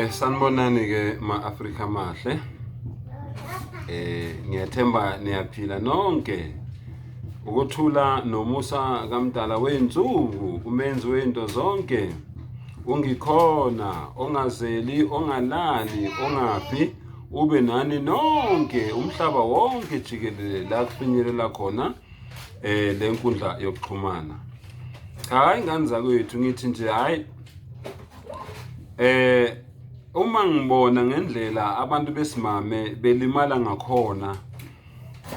Sanibonani ke ma-Afrika mahle. Ngiyathemba niyaphila nonke. Ukuthula nomusa kaMdala wensuku, umenzi wento zonke. Ungikhona, ongazeli, ongalali, ongafi, ube nani nonke umhlaba wonke jikelele la kufinyelela khona le nkundla yokuxhumana. Cha ingane zakwethu ngithi nje hayi uma ngibona ngendlela abantu besimame belimala ngakhona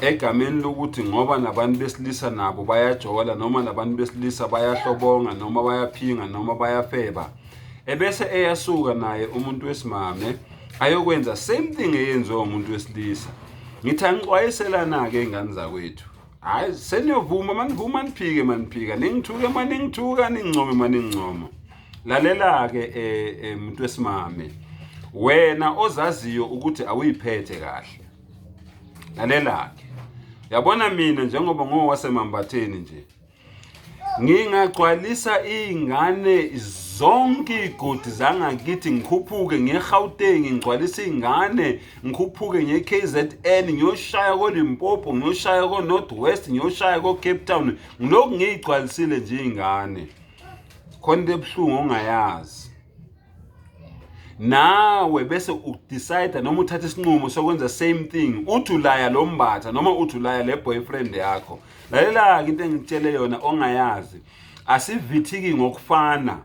egameni lokuthi ngoba nabantu besilisa nabo bayajola noma nabantu besilisa bayahlobonga noma bayaphinga noma bayafeba ebese eyasuka naye umuntu wesimame ayokwenza same thing eyenziwa umuntu wesilisa. Ngithi angixwayiselana-ke ingane zakwethu, hhayi seniyovuma manivuma, niphike maniphika, ningithuke maningithuka, ningincome manincoma. Lalela-ke muntu wesimame, wena ozaziyo ukuthi awuyiphethe kahle, lalela-ke. Yabona mina njengoba ngowasemambatheni nje, ngingagcwalisa iy'ngane zonke iy'godi zangakithi, ngikhuphuke ngiye-Gauteng ngigcwalise iy'ngane, ngikhuphuke ngiye-KZN, ngiyoshaya ko-Limpopo, ngiyoshaya ko-North West, ngiyoshaya ko-Cape Town, ngilokhu ngiyigcwalisile nje iy'ngane. Khona into ebuhlungu ongayazi nawe, bese udecide noma uthatha isinqumo sokwenza same thing, uthi ulaya lo mbatha noma uthi ulaya le boyfriend yakho. Lalela-ke into engikutshele yona ongayazi, asivithiki ngokufana,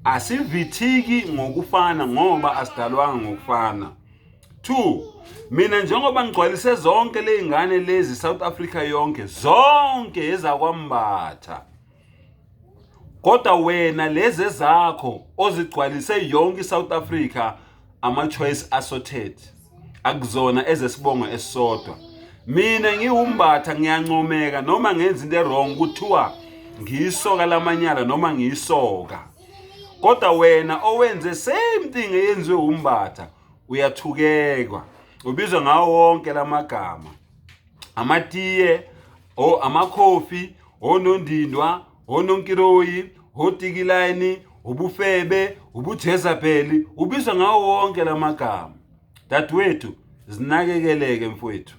asivithiki ngokufana ngoba asidalwanga ngokufana. 2 mina njengoba ngigcwalise zonke ley'ngane lezi South Africa yonke, zonke ezakwambatha, kodwa wena lezi ezakho ozigcwalise yonke iSouth Africa, ama-choice assorted, akuzona ezesibongo esisodwa. Mina ngiwumbatha ngiyancomeka noma ngenza into e-wrong, kuthiwa ngiyisoka lamanyala noma ngiyisoka, kodwa wena owenze same thing eyenziwe umbatha uyathukekwa, ubizwa ngawo wonke lamagama, amatiye o amakhofi, onondindwa, ononkiroyi, otikilayini, ubufebe, ubujezabheli, ubizwa ngawo wonke lamagama. Dadewethu, zinakekeleke mfowethu,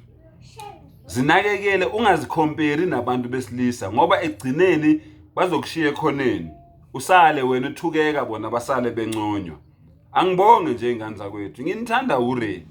zinakekele, ungazikhomperi nabantu besilisa ngoba ekugcineni bazokushiya ekhoneni, usale wena uthukeka, bona basale benconywa. Angibonge nje ingane zakwethu, nginithanda ure.